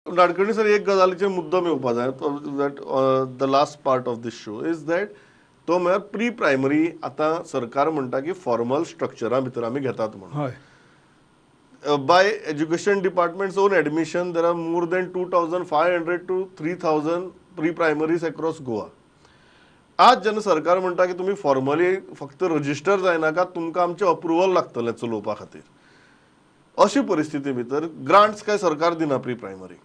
Nadkarni sir, एक गजालीचेर मुद्दम येवपा जाय, that the last part of this show is that तो म्हळ्यार प्री प्रायमरी. आतां सरकार म्हणटा की फॉर्मल स्ट्रक्चरा भितर आमी घेतात म्हणून. By education department's own admission, there are more than 2500 to 3000 pre primaries across Goa. आज जेन्ना सरकार म्हणटा की तुमी फॉर्मली फक्त रजिस्टर जायनाका, तुमकां आमचें अप्रुवल लागतलें चलोवपा खातीर, अशी परिस्थिती भितर ग्रांट्स काय सरकार दिना. प्री प्रायमरी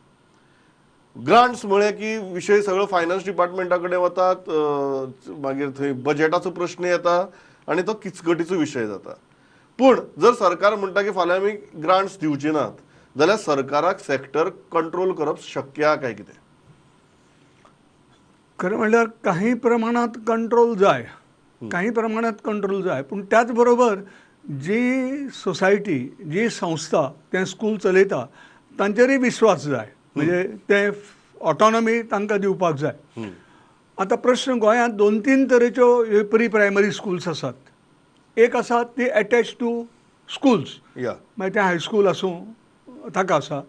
ग्रांट्स म्हळें की विशय सगळो फायनान्स डिपार्टमेंटा कडेन वतात, मागीर थंय बजेटाचो प्रश्न येता आनी तो किचकटीचो विशय जाता. पूण जर सरकार म्हणटा की फाल्यां आमी ग्रांट्स दिवचे नात जाल्यार सरकाराक सेक्टर कंट्रोल करप शक्य आहा काय कितें? खरें म्हणल्यार काही प्रमाणात कंट्रोल जाय, काही प्रमाणात कंट्रोल जाय. पूण त्याच बरोबर जी सोसायटी, जी संस्था तें स्कूल चलयता तांचेरूय विस्वास जाय, म्हणजे ते ऑटोनॉमी तांकां दिवपाक जाय. आतां प्रश्न, गोंयांत दोन तीन तरेच्यो ह्यो प्री प्रायमरी स्कुल्स आसात. एक आसा ती एटॅच टू स्कुल्स, मागीर तें हायस्कूल आसूं, ताका आसा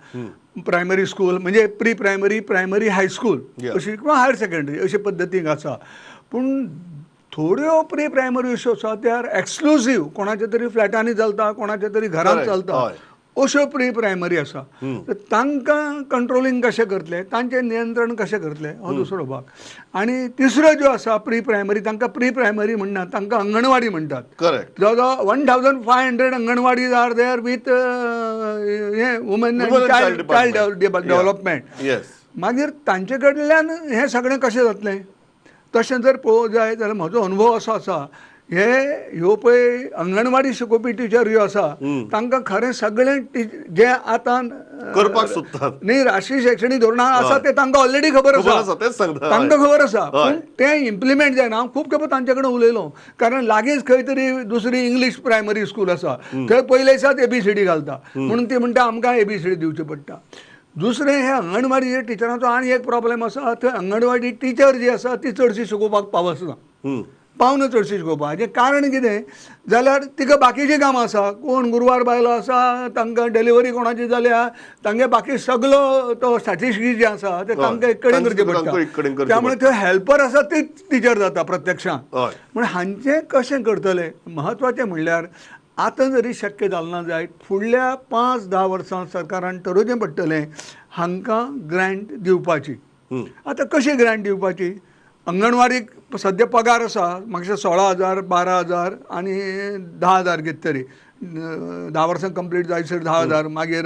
प्रायमरी स्कूल, म्हणजे pre primary, primary, high school अशी किंवा हायर सेकंडरी अशे पद्दतीन आसा. पूण थोड्यो प्री प्रायमरी अश्यो आसा, ते आर एक्सक्लुजीव, कोणाच्या तरी फ्लॅटांनी चलता, कोणाच्या तरी घरांत चलता, अश्यो प्री प्रायमरी आसा. तर तांकां कंट्रोलिंग कशें करतले, तांचें नियंत्रण कशें करतले, हो दुसरो भाग. आनी तिसऱ्यो ज्यो आसा प्री प्रायमरी, तांकां प्री प्रायमरी म्हणनात, तांकां अंगणवाडी म्हणटात. जवळ जवळ 1500 anganwadi are there with हे woman Women and child Child child Department. Development. मागीर तांचे कडल्यान हें सगळें कशें जातलें? तशें जर पळोवंक जाय जाल्यार म्हजो अनुभव असो आसा, हे ह्यो पळय अंगणवाडी शिकोवपी टिचर ह्यो आसा, तांकां खरें सगळें जें आतां करपाक सोदतात. न्ही, राष्ट्रीय शैक्षणीक धोरणां आसा ते तांकां ऑलरेडी खबर खबर आसा. आसा, तेच सांगता. तांकां खबर आसा, पूण तें इम्प्लिमेंट जायना. हांव खूब खेपो तांचे कडेन उलयलो, कारण लागींच खंय तरी दुसरी इंग्लीश प्रायमरी स्कूल आसा, थंय पयले दिसाच एबीसीडी घालता म्हणून ती म्हणटा आमकां एबीसीडी दिवची पडटा. दुसरें, हे अंगणवाडी टिचरांचो आनी एक प्रॉब्लेम आसा. थंय अंगणवाडी टिचर जी आसा ती चडशी शिकोवपाक पावसना, पावना चडशी शिकोवपाक. हाजें कारण कितें जाल्यार तिका बाकीचीं कामां आसा. कोण गुरवार बायलो आसा, तांकां डिलिव्हरी कोणाची जाल्या, तांगे बाकी सगलो तो स्टॅटिस्टिक्स जे आसा ते तांकां एक कडेन करचें तांकां एक कडेन पडटा. करचें. त्यामुळे थंय हेल्पर आसा ती टिचर जाता प्रत्यक्षांत. म्हण हांचें कशें करतले? म्हत्वाचें म्हणल्यार आतां जरी शक्य जालें ना जायत, फुडल्या 5-10 वर्सां सरकारान ठरोवचें पडटलें हांकां ग्रांट दिवपाची. आतां कशी ग्रांट दिवपाची? अंगणवाडीक सद्या पगार आसा मातशे 16,000, 12,000 आनी 10,000 कितें तरी. 10 वर्सां कंप्लीट जायसर 10,000, मागीर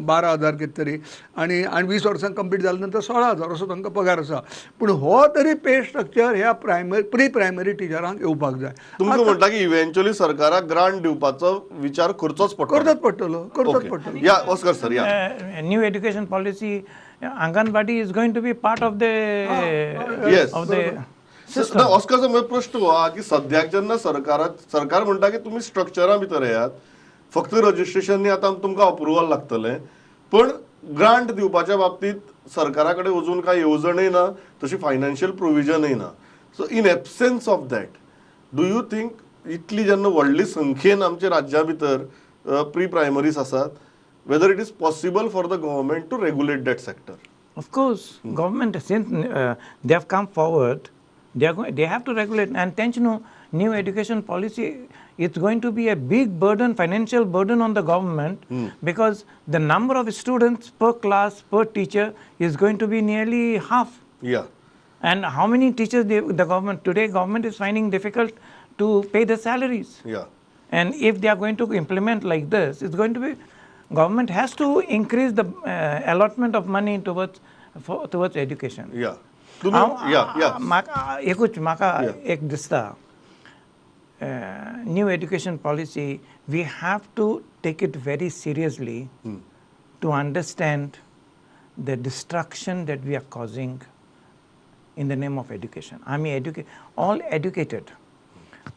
12,000 कितें तरी आनी आनी 20 वर्सां कंप्लीट जाल्या नंतर 16,000, असो तांकां पगार आसा. पूण हो तरी पे स्ट्रक्चर ह्या प्रायमरी, प्री प्रायमरी टिचरांक येवपाक जाय. तुमकां म्हणटा की इव्हेंच्युअली सरकाराक ग्रांट दिवपाचो विचार करचोच पडटलो. करचोच पडटलो, करचोच पडटलो. या ऑस्कर सर, या. New education policy, Anganwadi is going to be part of the of the system. ना, ऑस्करचो म्हजो प्रश्न हो आहा की सद्याक जेन्ना सरकाराक, सरकार म्हणटा की तुमी स्ट्रक्चरा भितर येयात, फक्त रजिस्ट्रेशन आतां तुमकां अप्रुवल लागतलें, पण ग्रांट दिवपाच्या बाबतींत सरकारा कडेन अजून कांय येवजणय ना, तशी फायनान्शियल प्रोविजनय ना. So in absence of that, do you think इतली जेन्ना व्हडली संख्येन आमच्या राज्या भितर प्री प्रायमरीज आसात, whether it is possible for the government to regulate that sector? Of course, government, since they have come forward, they have to regulate. And then, new education policy, it's going to be a big burden, financial burden on the government, because the number of students per class, per teacher is going to be nearly half. And how many teachers the government, today government is finding difficult to pay the salaries. And if they are going to implement like this, it's going to be, government has to increase the allotment of money towards education. या, तुमी, या या म्हाका एकूच, म्हाका एक दिसता, new education policy, we have to take it very seriously to understand the destruction that we are causing in the name of education. आमी all educated.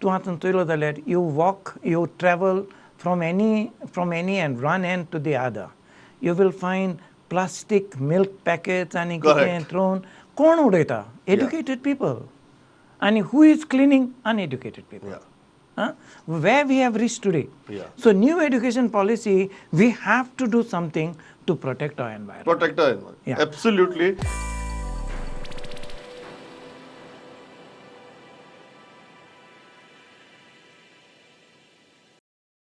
तूं आतां चोयलो जाल्यार you walk, you travel from any end, one end to the other, you will find plastic milk packets आनी कितें throne. कोण उडयता? Educated people. आनी who is cleaning? Uneducated people. Where we have reached today. Yeah. So new education policy, we have to do something to protect our environment. Protect our environment. Yeah. Absolutely.